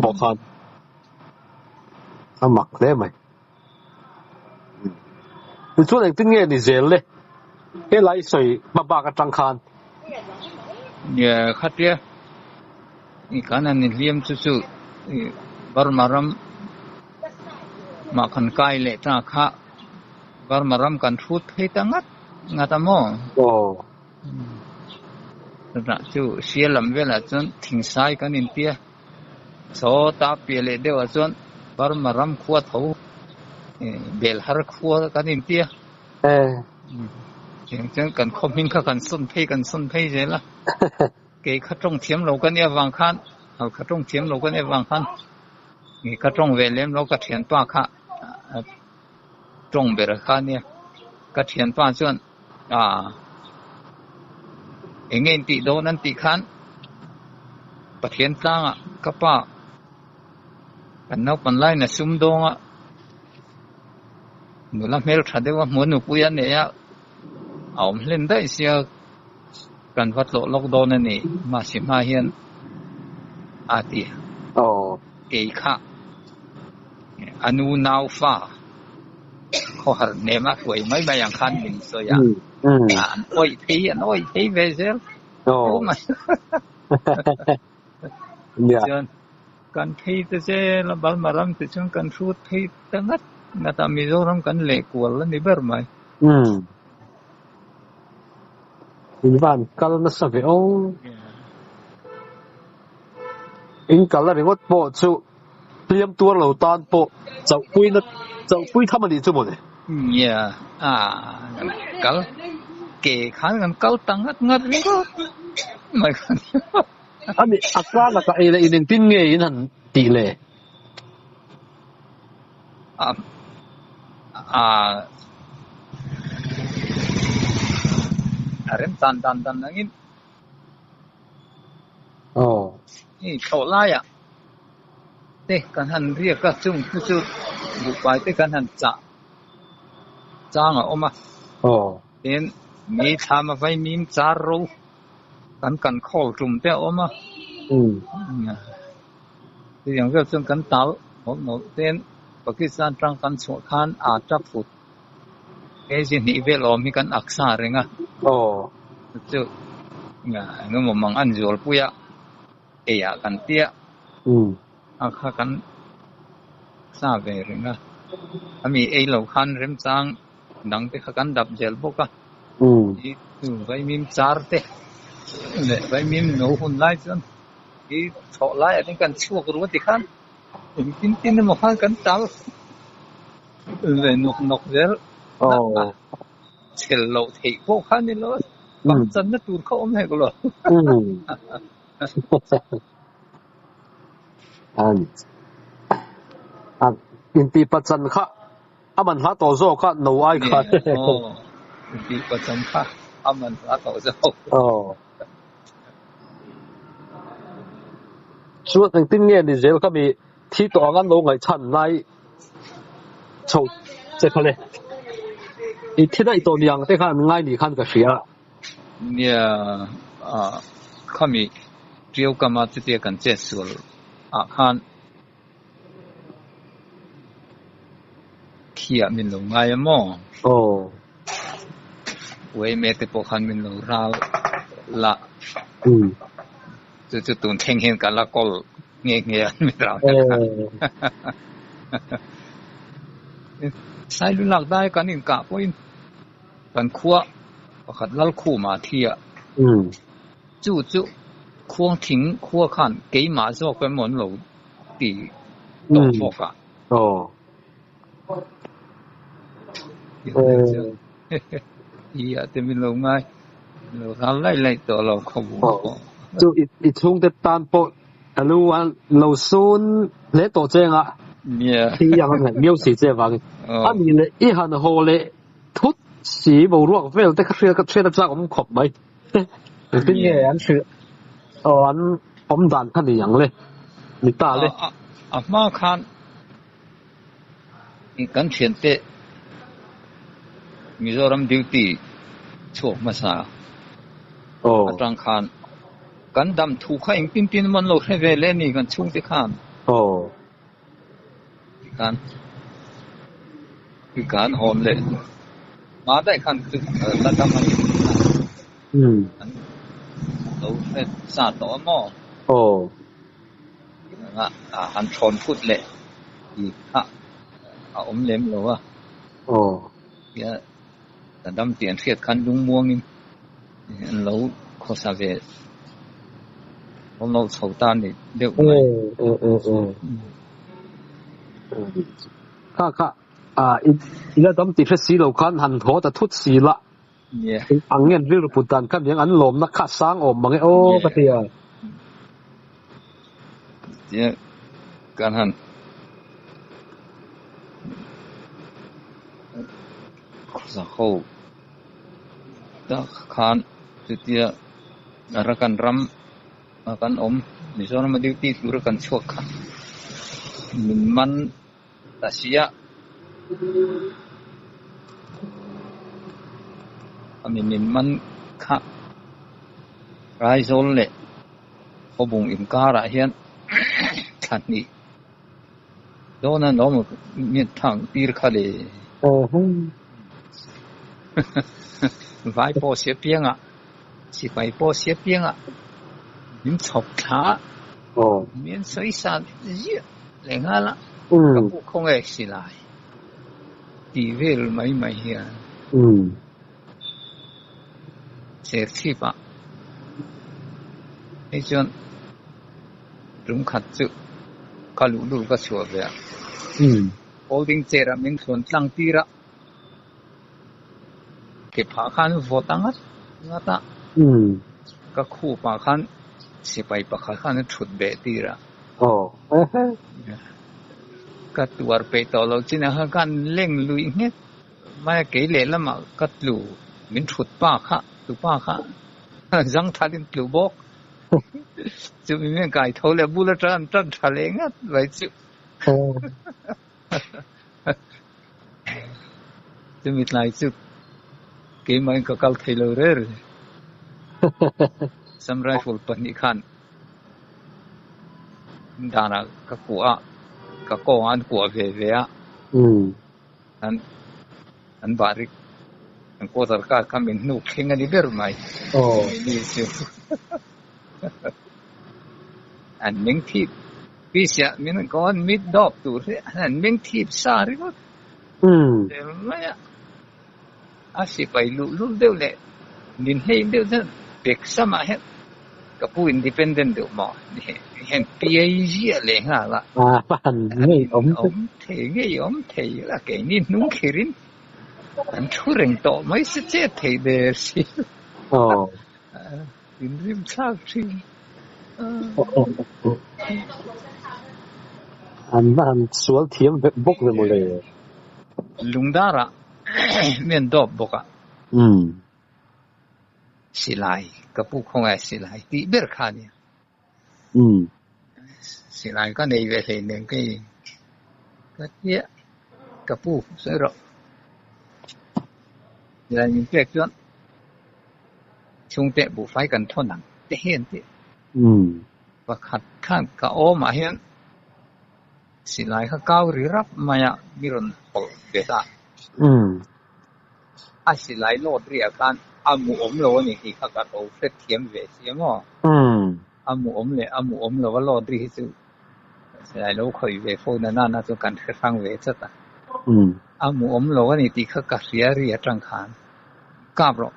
bawk khan a mak hle mai. Tichuan engtin nge ni zel le? Helai sawi hma bak atang khan. Khatia i kan han inhliam chu chu Burma ram mah kan kai leh ta kha. Burma ram kan hrut phei ta ngat ngat a maw? Aw. Chutah chu sia lam velah chuan thingsai kan intia. Chaw ta piah leh deuhah chuan Burma ram khua tho Belhar khua kan intia. Tiang chuan kan khaw hming kha kan sawn phei kan sawn phei zel a. Kei kha tawng thiam lo ka nih avang khan, kha tawng thiam lo ka nih avang khan ka tawng ve lem lo ka thianpa kha. Tawng ber kha nia ka thianpa chuan aah Eng nge in tih dawn an tih khan Pathian tlangah ka pa kan naupan laiin a sum dawng a, nula hmel tha deuh a hmuh nupui a nei a, a awm hlen daih sia kan va tlawh lawk dawn a ni mahse hma hian a ti kei kha a nu nau fa khawhar hnem a hruai mai mai ang khan min sawi a. An awih thei an awih thei ve zel tho mai. Chuan kan phei ta zel a Burma ram te chuan kan hrut phei ta ngat ngat a Mizoram kan leh kual a ni ber mai. In van kal nasa ve aw. In kal a ringawt pawh chu hliam tuar lo tan pawh chauhpui na chauhpui tham a nih chu mawle. Nia a kan kal ke khan kan kal ta ngat ngat ringawt mai khan. A ni a kar lakah ei leh in engtin nge in han tih le? A a a rem tan dan dan angin. Hei thlawh laiah te kan han riak a chung chu chu buhpai te kan han chah chang a awm a tin mi thlam a vaimim char ro kan kan khawl tum te a awm a chutiang vel chuan kan tal mawlh mawlh ten Pakistan tang kan chhuah khan a tap fut kg hnih vel awm hi kan ak sa reng a chu eng emaw mang an zual pui a ei ah kan tia a kha kan sa ve reng a ami ei lo khan remchang dang te kha kan dap zel bawk a vaimim char te leh vaimim no hun lai chuan i thawh lai ah hian kan chhuak ru a ti khan engtin tin emaw khan kan tal Ve nawk nawk zel chhel loh theih pawh kha ni lo bang channa tur kha awm hek lo. Intih pachan kha a man hla tawh zawk a no ai kha. Intih pachan kha a man hla tawh zawk. Chuan engtin nge ni zel kha mi thi tawh ang an lo ngaihchhan lai chho che kha le. I thi daih tawh ni ang te khan an ngai ni khan ka hria. Nia, khami Ṭiau kama chutia kan chet sual ah khan Khiah min lo ngai a maw? Aw. Uaime te pawh khan min lo ral la. Chu chu tun thleng hian ka la kawl nghe nghe a mi ral na kha. Sailu lak dai kan inkah pawhin kan khua pakhat Lalkhuma thi a. Chu chu khuang thing khua khan keimah zawk emaw an lo ti tawh bawk a. I ah te min lo ngai lo ral laih laih tawh lo khawmu pawh. Chu i chhungte tan pawh a lu a lo sun hle tawh che anga thi ang a ngaih miau si che avangin a nih leh i han haw leh thut si boruak vel te kha hriat ka hriat a chak awm khawp mai. Engtin nge an hrilh aw an awm dan kha ni ang le ni ta le. A hma khan kan thiante Mizoram duty chhuak hmasa atang khan kan dam thu kha engtin tin emaw an lo hre ve le a ni kan chhungte khan. Tikhan kan hawn leh hma daih khan la dam a ni an lo hre sa tawh a maw? Han thawn phut leh tih kha a awm lem lo a. Tia la dam tih an hriat khan lungmuangin an lo khawsa ve awm lo chho ta ni deuh mai. Kha kha i la dam tih hre si lo khan han haw ta thut si la. Ang nge an rilru put dan kha niang an lawmna kha sang awm mang e aw ka ti a. Tia kan han khawsa ho tak khan chutia. Arakan ram a kan awm Mizoram a duty tura kan chhuak kha min man ta sia. Ami min man kha Raizawl leh Khawbung inkarah hian thla hnih dawn a awm min thang tir kha le. Vai pawh si apianga sipai pawh si apianga min chhawp thla a, min sawi sa ziah leh nghal a, ka pu khawnge silai tih vel mai mai hian Serchhip ah hei chuan tum khat chu ka luhlul ka chhuah ve a, folding chair ah min thlawn tlang tir a, ke phah khan vawt a ngat ngat a, ka khup ah khan sipai pakhat khan a thut beh tir a. Ka tuar peih tawh lo chin ah khan ka han leng luih nghet. Mai a kei lehlamah ka tlu min thut pa kha tu pa kha zang thalin tlu bawk chumi mian kai tho leh bul atang an tan tha leh ngat mai chu chumi tlai chu keimahin ka kal thei lo rêr Assam Rifle pahnih khan danah ka kuah a ka kawngah an kuah ve ve a. An an barik an quarter kar kha min hnuk thleng a ni ber mai. Ni chu an meng thip pisia min an ko an mit dawp tur hi an meng thip sa ringawt tel mai a. A sipai luh lul deuh leh min hlei deuh chuan bek samah hian ka pu independent deuh maw hian piai ziah leh nghal a. Awm thei ngei awm thei la keini hnung khirin an thu reng tawh mai se chet thei der si inrim thlak thin. An va han sual thiam vek bawk ve mawle. Lungdarah mi an dawp bawk a. Silai, ka pu khawngaih silai tih ber kha a nia. Silai ka nei ve hlei nen kei ka tia ka pu sawi rawh. Silai min pek chuan chhungte buhfai kan thawn ang te hian tih. Pakhat khan ka awmah hian silai kha kau ri rap mai a, mi rawn hawlh bet a. A silai load riah khan a mu awm lo a ni tih kha ka lo hrethiam ve si a maw? A mu awm leh a mu awm lo a load ri hi chu silai lo khawih ve fo na nana chu kan hre hrang ve chat a. A mu awm lo a ni tih kha ka hria ri atang khan kap rawh.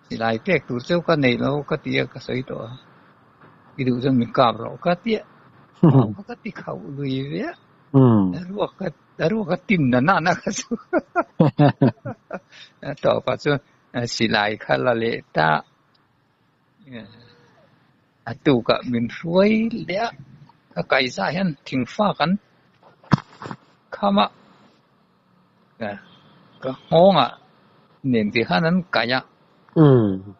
Silai pek tur cheu ka nei lo ka ti a ka sawi tawh a. I duh chuan min kap rawh ka ti a. Ka ti khauh lui ve a. Ruak ka A ruak a tin na na na kha chu a tawpah chuan silai kha la leh ta a tukah min hruai leh a ka kaihzah hian thingfa kan kham a ka nghawngah nen tih khan an kaih a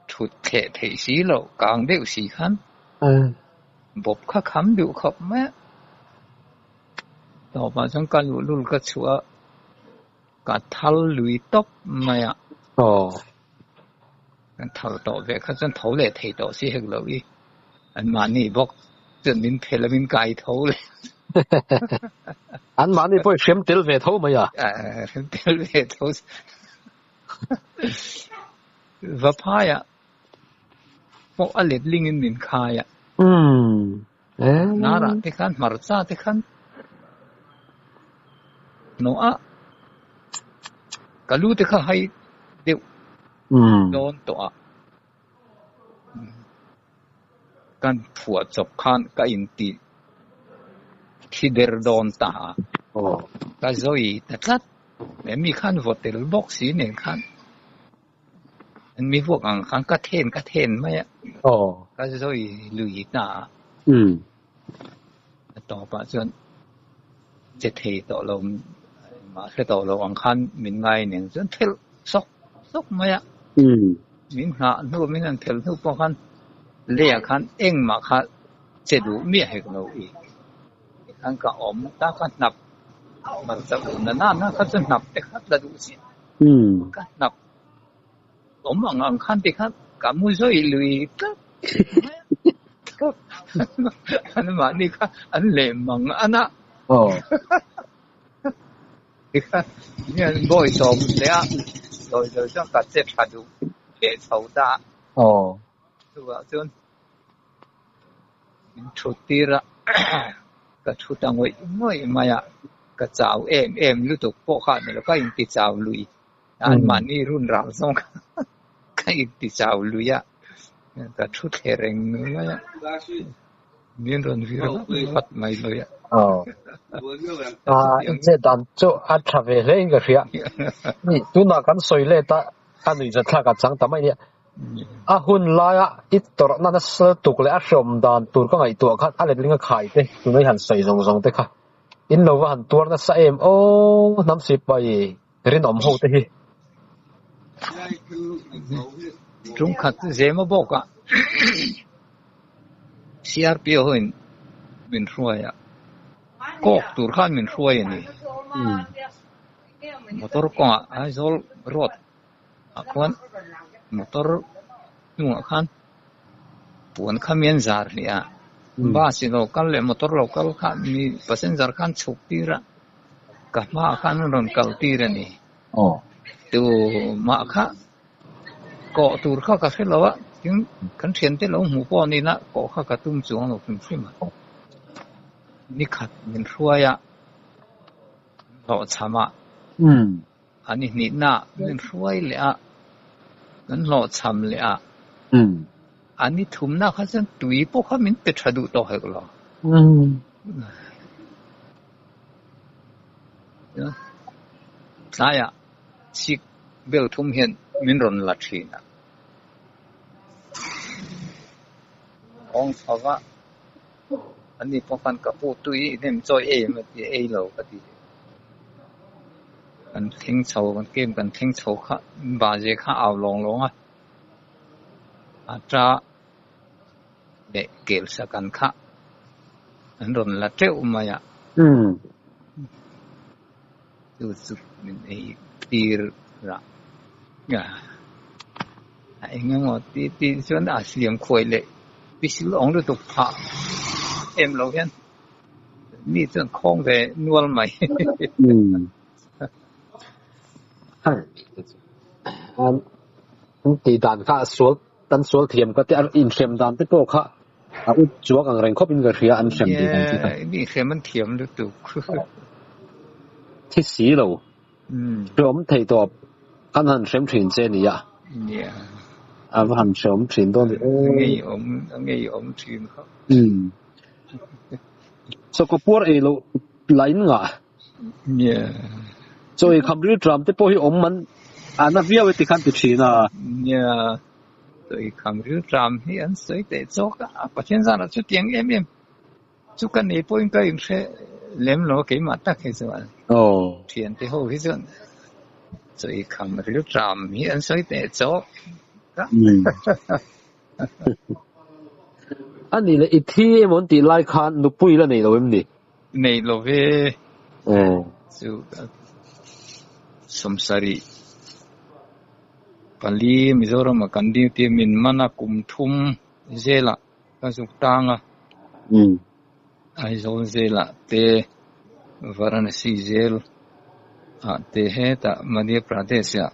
thut thleh theih si loh kang deuh si khan bawp kha kham duh khawp mai a. Tawpah chuan ka luhlul ka chhuah a, ka thal lui tawp mai a. Kan thal tawh ve kha chuan tho leh thei tawh si hek lo i, anmahni bawk chuan min phel a min kai tho leh. Anmahni pawh i hrem tel ve tho mai a. Hrem tel ve tho. Va phaiah pawh a letlingin min khai a. Hnarah te khan hmarcha te khan hnawh a, ka lu te kha hai deuh dawn tawh a, kan phuah chawp khan ka inti thi ber dawn ta a, ka zawi ta tlat, mi khan vaw tel bawk si nen khan. An mi vuak ang khan ka then ka then mai a. Ka zawi lui ta a. A tawpah chuan che thei tawh lo mah hre tawh lo ang khan min ngai nen chuan phelh sawk sawk mai a. Min nghah hnu min han phelh hnu pawh khan Leiah khan engmah kha che duh miah hek lo i khan ka awm ta ka hnap hmarcha uh na nana kha chu hnap te kha tla duh chiah ka hnap awm ang ang khan ti khan ka mu zawi lui tlat mai a an mahni kha an leh mang an a tikhan hian bawi sawm leh a zawi zawi chuan ka che tha duh leh chho ta a. Chuvah chuan min thut tir a, ka thu ta ngawih ngawih mai a, ka chau em em lutuk pawh kha ni lo, ka inti chau lui an mahni run rang zawng kha ka inti chau lui a, ka thu thle reng mai a, min rawn vir vat vat mai lui a. Aw, i chet dan chu a tha ve hle in ka hria. Tunah kan sawi let a, a nuihzathlak a chang ta mai nia. A hun laia i tawrhna nasa tuk leh a hreawm dan tur ka ngaihtuah khan a letling a khai te, tuna i han sawi zawng zawng te kha in lo va han tuar nasa em aw hnam sipai rinawm ho te hi. Tungkhat zema bawk a CRPO ho in min hruai a, kawk tur khan min hruai a ni. Motor kawngah Aizawl road ah khuan motor hnungah khan puan kha mi an zar hlih a, bus in lo kal leh motor lo kal kha mi passenger khan chhuk tir a, ka hmaah khan an rawn kal tir a ni. Tu mah kha kawh tur kha ka hre lo a, tin kan thiante lo hmuh pawh a ni na kawh kha ka tum chuang lo hrim hrim a, nikhat min hruai a hlawhchham a. An i hnihna min hruai leh a, kan hlawhchham leh a. An i thumna kha chuan tui pawh kha min pe tha duh tawh hek lo. Tlaiah chik bel thum hian min rawn la thin a. Kawng chho va, Ani pawh khan ka pu tui hnem chawi ei em a ti ei lo ka ti. Kan thleng chho kan kem kan thleng chho kha baze kha au lawng lawng a, ata leh kel sa kan kha an rawn la teuh mai a. Chu chu min ei tir rah a eng emaw ti ti chuan a siam khuai leh pisil awng lutuk phah em lo hian mi chuan khawng ve nual mai. An tih dan kha a sual an sual thiam ka ti a inhrem dan te pawh kha a ut chuak ang reng khawp in ka hria an hrem tih dan te kha. Mi hrem an thiam lutuk. Thi si lo. Hreawm thei tawp kan han hrem thin che nia. A va han hreawm thin dawn ni aw. Ngeiawm a ngeiawm thin kha. Chawkaw puar ei loh la in ngah. Chaw ei kham ril tram te pawh hi awm an a na viau e tikhan ti thin a. Nia, chaw ei kham ril tram hi an sawi teh chawk a, Pathian zanah chutiang em em chu ka nei pawhin ka inhre lem lo a keimah tak hi chuan. Thiante ho hi chuan chaw ei kham ril tram hi an sawi teh chawk a. A nih leh i thi emaw an tih lai khan nupui la nei lo em ni? Nei lo ve. Chu sawmsarih pali Mizoram ah kan duty min man a kum thum zelah ka zuk tang a. Aizawl zelah te Varanasi zel ah te hetah Madhya Pradesh ah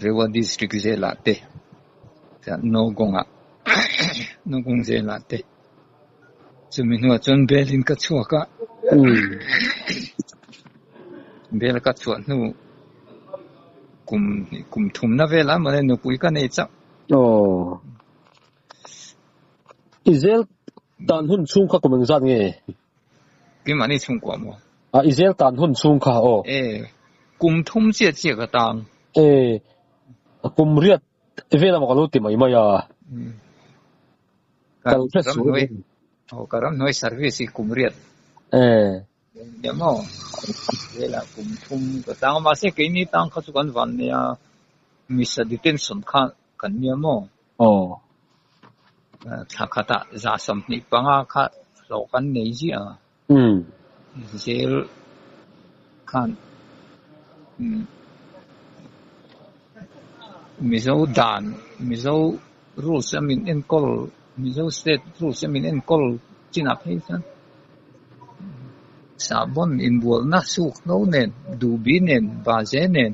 Rewa district zelah te Nowgong ah Nowgong zelah te Chumi hnuah chuan bel in ka chhuak a, bel ka chhuah hnu kum kum thumna velah mawle nupui ka nei chauh. Aw. I zel tan hun chhung kha kum engzat nge? Keimahni chhungkua maw? A, i zel tan hun chhung kha aw. E, kum thum chiah chiah ka tang. E, kum riat velah maw ka lo ti mai mai a. Ka ramhnuai aw ka ramhnuai service hi kum riat nia maw velah kum thum ka tang a mahse keini tang kha chu kan van nia misa detention kha kan nia maw. Aw. Thla khatah 125 kha hlawh kan nei ziah a. Zel khan Mizo dan, Mizo rules a min enkawl, Mizo state rules a min enkawl chinah phei chuan sahbawn inbualna suk hlo nen, duhbi nen, baze nen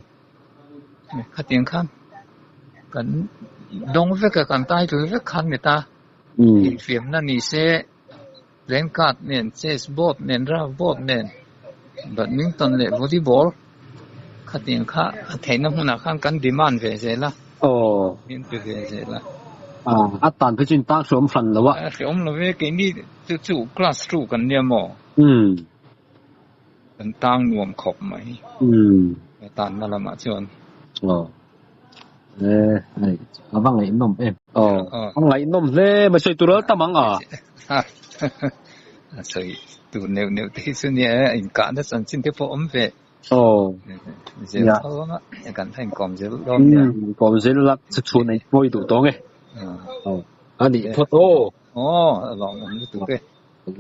khatiang khan kan dawng vek a, kan title vek khan ni ta. Infiamna ni se Playing card nen, chess board nen, draft board nen, badminton leh volleyball khatiang kha a theihna hmunah khan kan demand ve zel a, min pe ve zel a. A tan phei chu in tan hreawm hran lo a. Hreawm lo ve, keini chu chu class two kan nia maw? Kan tang nuam khawp mai. A tanna lamah chuan. Aw. E, a va ngaihnawm em. Aw, a ngaihnawm hle mai sawi tur a tam ang a. A sawi tur neuh neuh te hi chu nia e, inkahna chanchin te pawh awm ve. Aw. Zel tho ang a, kan la inkawm zel dawn nia. Inkawm zel la, chhun ei pawi duh tawng e. Aw, a nih phawt aw. Aw, a lawmawm lutuk e.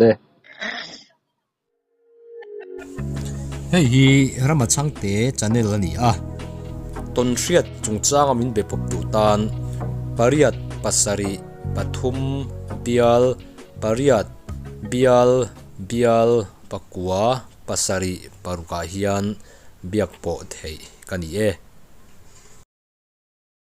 Le. Hei hi Rama Chhangte channel a ni a, tawnhriat chungchanga min be pawp duh tan pariat pasarih pathum bial pariat bial bial pakua pasarih parukah hian biak pawh theih ka ni e.